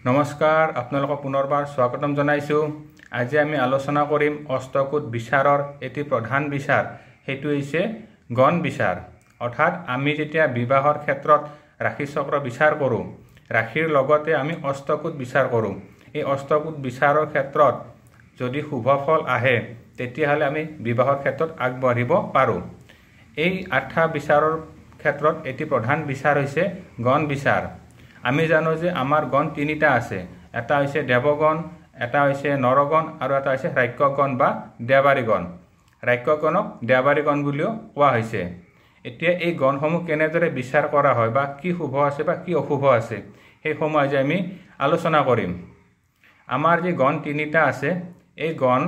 নমস্কাৰ, আপোনালোকক পুনৰবাৰ স্বাগতম জনাইছোঁ। আজি আমি আলোচনা কৰিম অষ্টকূট বিচাৰৰ এটি প্ৰধান বিচাৰ, সেইটো হৈছে গণ বিচাৰ। অৰ্থাৎ আমি যেতিয়া বিবাহৰ ক্ষেত্ৰত ৰাশিচক্ৰ বিচাৰ কৰোঁ, ৰাশিৰ লগতে আমি অষ্টকূট বিচাৰ কৰোঁ। এই অষ্টকূট বিচাৰৰ ক্ষেত্ৰত যদি শুভ ফল আহে, তেতিয়াহ'লে আমি বিবাহৰ ক্ষেত্ৰত আগবাঢ়িব পাৰোঁ। এই আঠটা বিচাৰৰ ক্ষেত্ৰত এটি প্ৰধান বিচাৰ হৈছে গণ বিচাৰ। আমি জানো যে আমাৰ গণ তিনিটা আছে, এটা হৈছে দেৱগণ, এটা হৈছে নৰগণ আৰু এটা হৈছে ৰাক্ষসগণ বা দেৱাৰীগণ। ৰাক্ষসগণক দেৱাৰীগণ বুলিও কোৱা হৈছে। এতিয়া এই গণসমূহ কেনেদৰে বিচাৰ কৰা হয় বা কি শুভ আছে বা কি অশুভ আছে, সেইসমূহ আজি আমি আলোচনা কৰিম। আমাৰ যি গণ তিনিটা আছে, এই গণ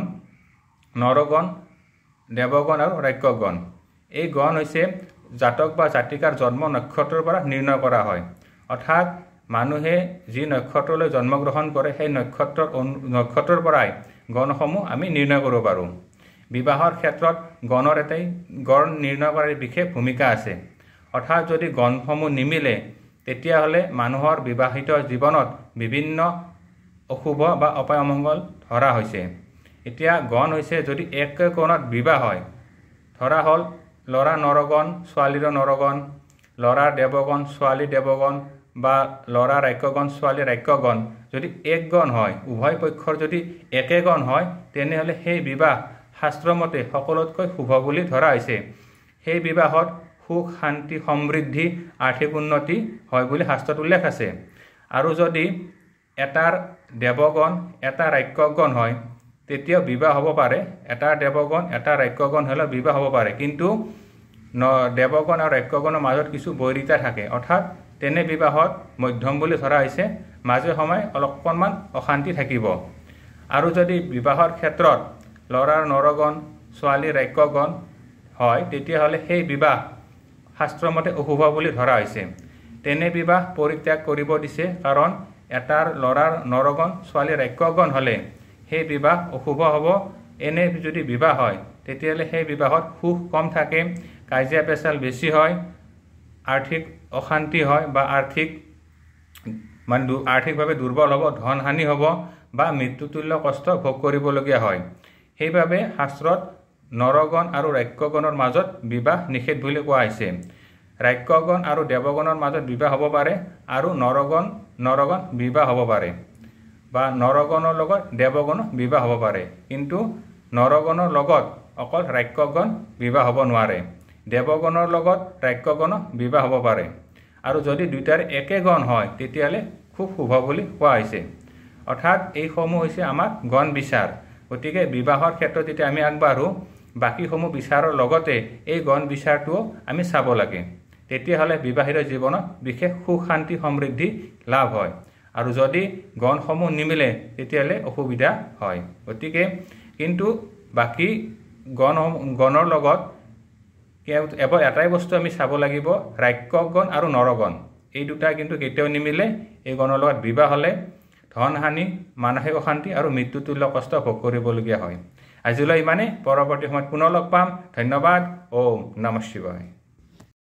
নৰগণ, দেৱগণ আৰু ৰাক্ষসগণ। এই গণ হৈছে জাতক বা জাতিকাৰ জন্ম নক্ষত্ৰৰ পৰা নিৰ্ণয় কৰা হয়। অৰ্থাৎ মানুহে যি নক্ষত্ৰলৈ জন্মগ্ৰহণ কৰে, সেই নক্ষত্ৰৰ পৰাই গণসমূহ আমি নিৰ্ণয় কৰিব পাৰোঁ। বিবাহৰ ক্ষেত্ৰত গণৰ এটাই গণ নিৰ্ণয় কৰাৰ বিশেষ ভূমিকা আছে। অৰ্থাৎ যদি গণসমূহ নিমিলে, তেতিয়াহ'লে মানুহৰ বিবাহিত জীৱনত বিভিন্ন অশুভ বা অপায় অমংগল ধৰা হৈছে। এতিয়া গণ হৈছে যদি একে গণত বিবাহ হয়, ধৰা হ'ল ল'ৰা নৰগণ, ছোৱালীৰো নৰগণ, ল'ৰাৰ দেৱগণ, ছোৱালী দেৱগণ বা ল'ৰা ৰাক্ষগণ, ছোৱালী ৰাক্ষগণ, যদি এক গণ হয়, উভয় পক্ষৰ যদি একে গণ হয়, তেনেহ'লে সেই বিবাহ শাস্ত্ৰমতে সকলোতকৈ শুভ বুলি ধৰা হৈছে। সেই বিবাহত সুখ, শান্তি, সমৃদ্ধি, আৰ্থিক উন্নতি হয় বুলি শাস্ত্ৰত উল্লেখ আছে। আৰু যদি এটাৰ দেৱগণ, এটা ৰাক্ষগণ হয়, তেতিয়াও বিবাহ হ'ব পাৰে। এটা দেৱগণ, এটা ৰাক্ষগণ হ'লেও বিবাহ হ'ব পাৰে, কিন্তু দেৱগণ আৰু ৰাক্ষগণৰ মাজত কিছু বৈৰিতা থাকে। অৰ্থাৎ তেনে বিবাহত মধ্যম বুলি ধৰা হৈছে, মাজে সময়ে অকণমান অশান্তি থাকিব। আৰু যদি বিবাহৰ ক্ষেত্ৰত ল'ৰাৰ নৰগণ, ছোৱালীৰ ৰাক্ষগণ হয়, তেতিয়াহ'লে সেই বিবাহ শাস্ত্ৰমতে অশুভ বুলি ধৰা হৈছে। তেনে বিবাহ পৰিত্যাগ কৰিব দিছে, কাৰণ এটাৰ ল'ৰাৰ নৰগণ, ছোৱালীৰ ৰাক্ষগণ হ'লে সেই বিবাহ অশুভ হ'ব। এনে যদি বিবাহ হয়, তেতিয়াহ'লে সেই বিবাহত সুখ কম থাকে, কাজিয়া পেচাল বেছি হয়, আৰ্থিক অশান্তি হয় বা আৰ্থিক মানে আৰ্থিকভাৱে দুৰ্বল হ'ব, ধন হানি হ'ব বা মৃত্যুতুল্য কষ্ট ভোগ কৰিবলগীয়া হয়। সেইবাবে শাস্ত্ৰত নৰগণ আৰু ৰাক্ষগণৰ মাজত বিবাহ নিষেধ বুলি কোৱা হৈছে। ৰাক্ষগণ আৰু দেৱগণৰ মাজত বিবাহ হ'ব পাৰে আৰু নৰগণ নৰগণ বিবাহ হ'ব পাৰে বা নৰগণৰ লগত দেৱগণো বিবাহ হ'ব পাৰে, কিন্তু নৰগণৰ লগত অকল ৰাক্ষগণ বিবাহ হ'ব নোৱাৰে। দেৱগণৰ লগত ৰাক্ষগণো বিবাহ হ'ব পাৰে। আৰু যদি দুয়োটাৰ একে গণ হয়, তেতিয়াহ'লে খুব শুভ বুলি কোৱা হৈছে। অৰ্থাৎ এইসমূহ হৈছে আমাৰ গণ বিচাৰ। গতিকে বিবাহৰ ক্ষেত্ৰত যেতিয়া আমি আগবাঢ়োঁ, বাকীসমূহ বিচাৰৰ লগতে এই গণ বিচাৰটোও আমি চাব লাগে। তেতিয়াহ'লে বিবাহিত জীৱনত বিশেষ সুখ, শান্তি, সমৃদ্ধি লাভ হয়। আৰু যদি গণসমূহ নিমিলে, তেতিয়াহ'লে অসুবিধা হয়। গতিকে কিন্তু বাকী গণৰ লগত এবাৰ এটাই বস্তু আমি চাব লাগিব, ৰাক্ষসগণ আৰু নৰগণ, এই দুটা কিন্তু কেতিয়াও নিমিলে। এই গণৰ লগত বিবাহ হ'লে ধন হানি, মানসিক অশান্তি আৰু মৃত্যুতুল্য কষ্ট ভোগ কৰিবলগীয়া হয়। আজিলৈ ইমানেই, পৰৱৰ্তী সময়ত পুনৰ লগ পাম। ধন্যবাদ। ওম নমঃ শিৱায়।